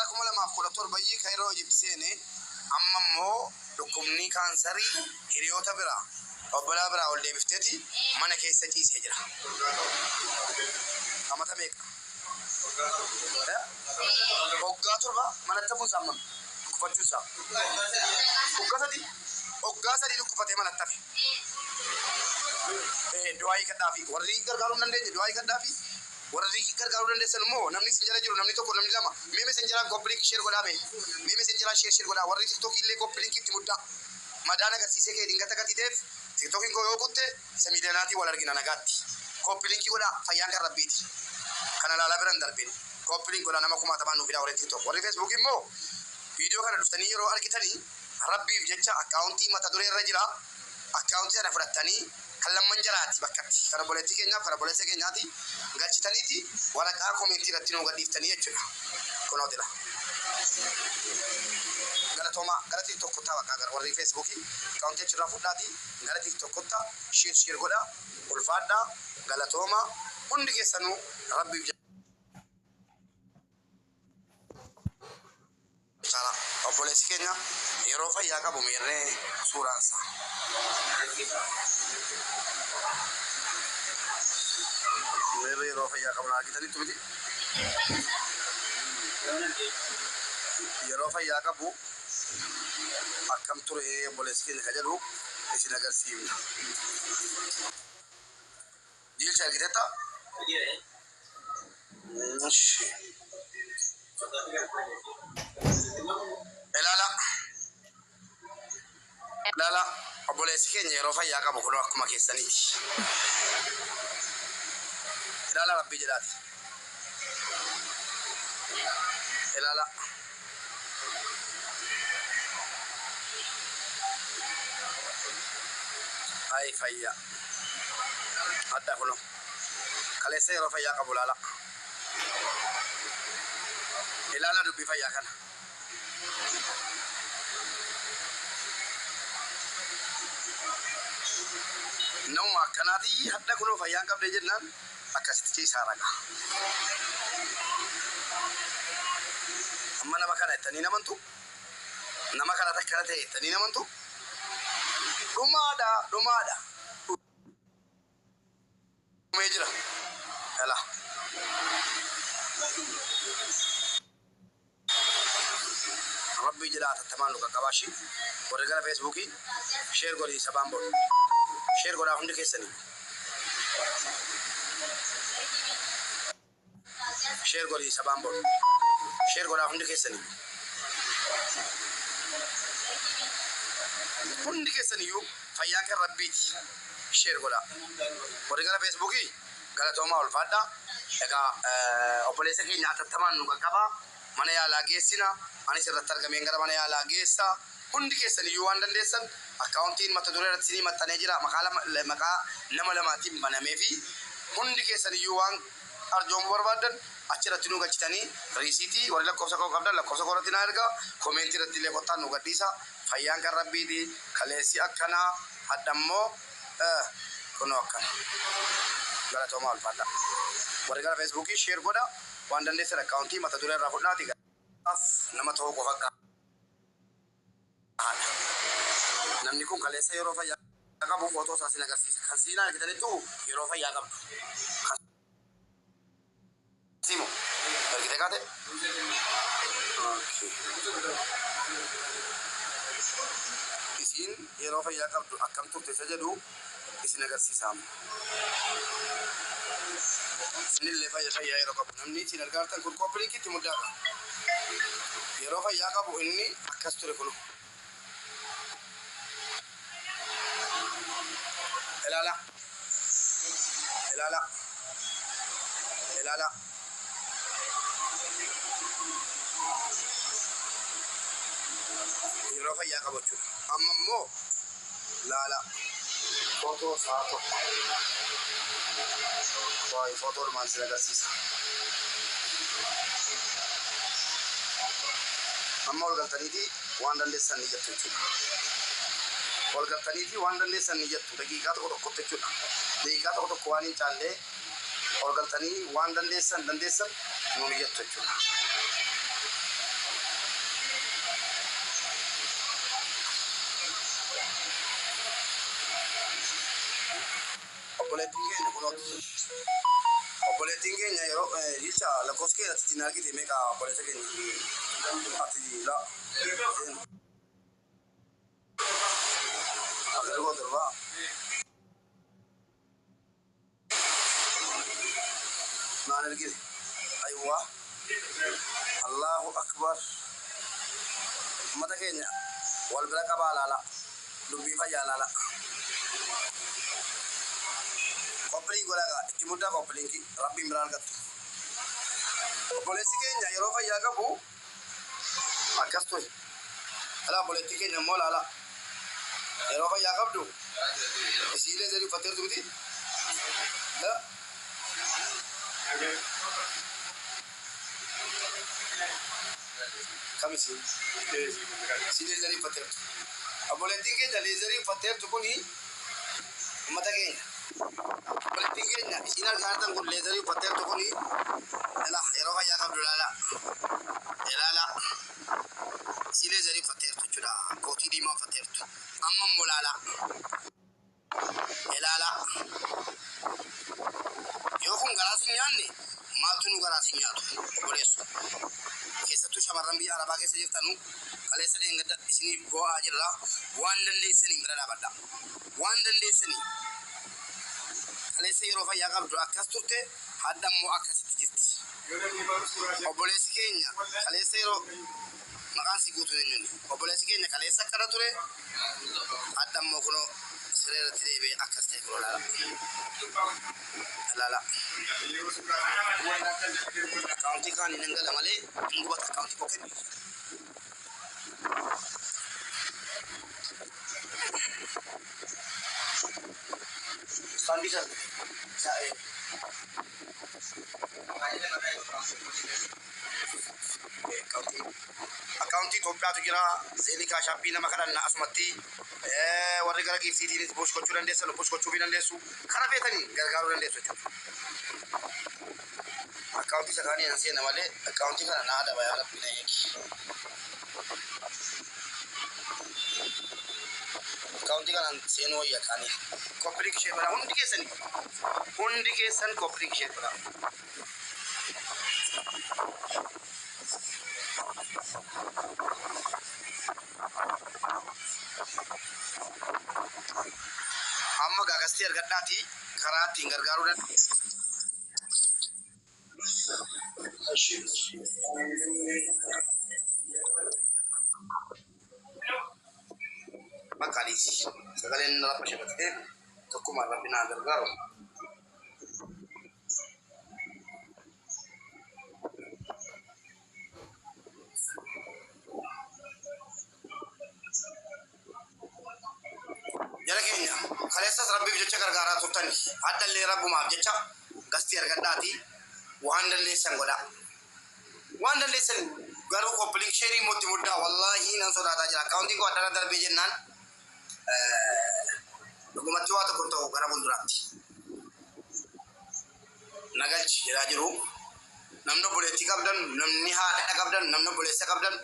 Bara 2017 iyyii Kaayiroo Ijipti seene. Amma immoo dhukkubni kaansarii hiriyoota biraa, obbolaa biraa ol deebifteeti mana keessa ciisee jira. Amata meeqa? Waggaa 7 manatti hafuun isaa hammam? Dhukkufachuun isaa. Waggaa 3? Waggaa 3 dhukkufatee manatti hafe. Du'aayii kadhaafi. Warri gargaaruu hin dandeenye du'aayii kadhaafi. Warri gargaaruu dandeessan immoo namni isin jala jiru namni tokko namni lama mee messengeraan copy link share godhaa mee. Mee messengeraan share share godhaa. Warri tiktok illee copy link itti muddaa. Madaan agarsiisee kee dingata gatii ta'eef tiktokiin koo yoo kutte isa miiliyoonaatiin wal argina nagaatti. Copy link godhaa, fayyaan kan Rabbiiti. Kana laalaa bira hin darbin. Copy link godhaa, nama kumaatamaan nuu fidaa warri tiktok. Warri facebook immoo viidiyoo kana dhuftanii yeroo argitanii Rabbiif jecha akkaawuntii mata duree irra jira. Akkaawuntii sana fudhattanii kan lamman jaraati bakkatti kan obboleettii keenyaaf kan obboleessa keenyaati galchitaniiti waraqaa komeentii irratti nuu gadhiiftanii jechuudha. Kunootila. Galatoomaa. Gara TikTok kottaa bakka gara warri Facebookii akkaawuntii achirraa fudhaati gara TikTok kottaa share share godhaa, ulfaadhaa, galatoomaa hundi keessanuu Rabbiif jecha. Obboleessi keenya yeroo fayyaa qabu meerree suuraan isaa? Meerree yeroo fayyaa qabu na argitaniittu miti? Yeroo fayyaa qabu akkam ture obboleessi keenya ka jedhu isin agarsiifna. Jiilcha argitetta? Ishi. Ilaala. Ilaala, obboleessi keenya yeroo fayyaa qabu kunoo akkuma keessaniiti. Ilaala, Rabbii jedhaati. Ilaala. Ay fayyaa. Hadha kunoo. Kaleessa yeroo fayyaa qabu ilaala. Ilaala dubbii fayyaa kana. Namuma akkanaati hadha kunoo fayyaan qabdee jennaan akkasitti ciisaa raga. Amma nama kana jettanii namantu? Nama kana takkana ta'e jettanii namantu? Dhumaadha, dhumaadha. Dhumee jira. Dhala. Rabbii jedhaa hatattamaan nu qaqqabaa shi warri gara feesbuukii share godhi sabaan bor share godhaa hundi keessanii share godhi sabaan bor share godhaa hundi keessanii hundi keessaniyyuu fayyaan kan Rabbiiti share godhaa warri gara feesbuukii. Galatoomaa, ulfaadhaa. Egaa obboleessa keenya atattamaan nu qaqqabaa. Mana yaalaa geessina. Anis irratti argameen gara mana yaalaa geessa. Hundi keessan iyyuu waan dandeessan akkaawuntiin mata duree irratti isinii maxxanee jira. Maqaa lama, maqaa nama lamaatiin banamee fi hundi keessan iyyuu waan arjoomuu barbaaddan achirratti nu galchitanii riisiitii warri lakkoofsa koo qabdan lakkoofsa koo irratti naa ergaa. Komeentii irratti illee kottaa nu gadhiisa. Fayyaan kan Rabbiiti. Kaleessi akkanaa hadha immoo Kunoo akkana. Galatoomaa, ulfaadhaa. Warri gara Feesbuukii share godhaa. Waan dandeessan akkaawuntii mata duree irraa fudhaatii af nama ta'uu qofa gahaadha. Namni kun kaleessa yeroo fayyaa qabu footoo isaa sin agarsiisa. Kan siinaa argitanittu yeroo fayyaa qabdu. Kan Simo ergite kaate? Okay. Isiin yeroo fayyaa qabdu akkam turte isa jedhu isin agarsiisa amma. Innillee fayya fayyaa yeroo qabu namni isin argaartan kun copy link itti muddaadha. Yeroo fayyaa qabu inni akkas ture kuno. Ilaala. Ilaala. Ilaala. Yeroo fayyaa qabu jechuudha. Amma immoo laala. Footoo isaa tokko. Waa'ee footoo dhumaan sin agarsiisa. Amma ol galtaniiti waan dandeessan ni jettu jechuudha. Ol galtaniiti waan dandeessan ni jettu daqiiqaa tokko tokkotti jechuudha. Daqiiqaa tokko tokko waan hin caallee ol galtanii waan dandeessan dandeessan nuun jettu jechuudha. Obboleettiin keenya kunooti. Obboleettiin keenya yeroo jecha lakkoofsa kee ati ittiin argite meeqa obboleessa keenya ati la. Agargoo torbaa. Naan ergite. Ayiwaa. Allahu akbar. Uummata keenya wal bira qabaa laala. Dubbii fayyaa laala. Copy link godhaa itti muddaa copy link rabbiin biraa argattu. Obboleessi keenya yeroo fayyaa qabu akkas ture. Alaa obboleettii keenya immoo laala. Yeroo fayyaa qabdu isiilee sadii uffatteertu miti. Kam isii? Isii leezarii uffatteertu. Obboleettiin keenya leezarii uffatteertu kuni uummata keenya. Obboleettiin keenya isiin argaa jirtan kun leezarii uffatteertu kuni ila yeroo fayyaa qabdu ilaala. Ilaala. Isii leezarii uffatteertu jechuudha. Kootii diimaa uffatteertu. Amma immoo ilaala. Ilaala. Yoo kun garaa si nyaanne maaltu nu garaa si nyaatu obboleessu. Keessattuu shamarran biyya Arabaa keessa jirtanu kaleessa dheengadda isiniif boo'aa jirra. Waan dandeessanii bira dhaabadha. Waan dandeessanii kaleessa yeroo fayyaa qabdu akkas turte hadda immoo akkasitti jirti. Obboleessi keenya kaleessa yeroo maqaan si guutuu eenyuuni. Obboleessi keenya kaleessa akkana ture hadda immoo kunoo siree irratti deebi'ee akkas ta'e kunoo laala. Laala. Akkaawuntii kaanii nan gala malee hin gubata akkaawuntii koo kenni. Istaandii sana. Akkaawuntii Itoophiyaatu jira. Zelle Cash App nama kadhanna asumatti warri gara giiftiitiinis push gochuu dandeessan push gochuu dandeessu. Karaa feetanii gargaaruu dandeessu jechuudha. Akkaawuntii isa kaanii nan seena malee akkaawuntii kana naa adaba yaa rabbi na eegi. Akkaawuntii kanaan seenuu wayya kaanii. Copy link ishee godhaa hundi keessanii. Hundi keessan copy link ishee godhaa. Amma gaagastii argadhaatii karaa ittiin gargaaruu dandeessu. Bakka aliisi. Sagaleen rabba shabatee tokkummaan rabbi naa gargaaru. Jara keenya kaleessas rabbiif jecha gargaaraa turtani. Hadda illee rabbumaaf jecha gastii argadhaatii waan dandeessan godhaa. Waan dandeessan garuu copy link share immoo itti muddaa wallaahi nan sodaataa jira. Akkaawuntiin koo addana darbee jennaan dhugumatti waa tokko ta'u gara fuulduraatti. Nagalchi jedhaa jiru. Namni obboleettii qabdan, namni haadha qabdan, namni obboleessa qabdan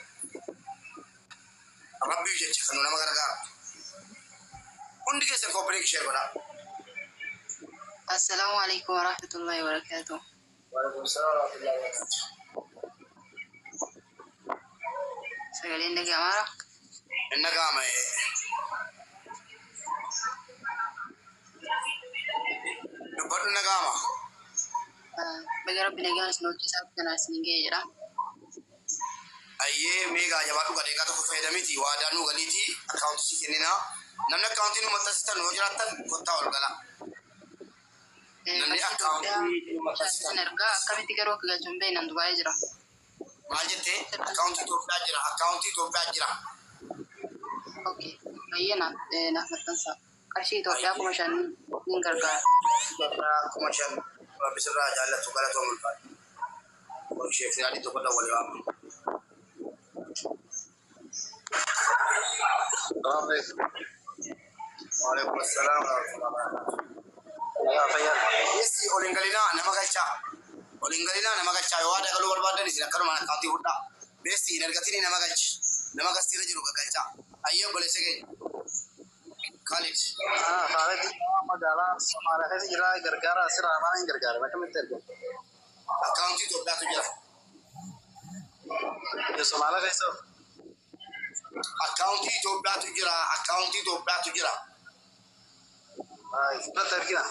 rabbiif jecha kan nama gargaaru. Hundi keessan copy link share godhaa. Assalaamu alaikum warahmatullahi wabarakatuh. Waalaikum salaam warahmatullahi wabarakatuh. Sagaleen dhaga'amaara? Inni gaama. Dubbadhu na gaama. Baga rabbi nagaan isin hojjetaa kanaa isin ga'ee jira. Ayyee meegaa jabaadhu gadeeqaa tokko fayyadamiiti waadaa nuu galiiti akkaawuntii si kenninaa. Namni akkaawuntii nu maxxansitan yoo jiraattan kottaa ol gala. Namni Qarshii Itoophiyaa akkaawuntii nu maxxansitan. san ergaa akkamitti garuu akka galchu hin beeknan Dubaayee jira. Maal jettee akkaawuntii Itoophiyaa jira akkaawuntii Itoophiyaa jira. Okay. Baay'ee naaf maxxansa. Qarshii Itoophiyaa 5,000 niin gargaara. Itoophiyaa 5,000 rabbi sirraa jaallatu galatoon ulfaadha. Ishee filaadii tokko dawwale waama. Waalaikum assalam warahmatullahi wabarakatuh. Yes, ol hin galinaa nama galchaa. Ol hin galinaa nama galchaa yoo waadaa galuu barbaadan isin akkanumaan akkaawuntii fudhaa. Beesti hin argatini nama galchi. Nama gastiirra jiru gaggalchaa. Ayyee obboleessa keenya. Khalid. Ah, Khalid magaalaa Somaaliyaa keessa jira gargaara asirraa maal hin gargaara akkamitti ergamu? Akkaawuntii Itoophiyaatu jira. Somaaliyaa keessa. Akkaawuntii Itoophiyaatu jira. Akkaawuntii Itoophiyaatu jira. Fudhata ergina.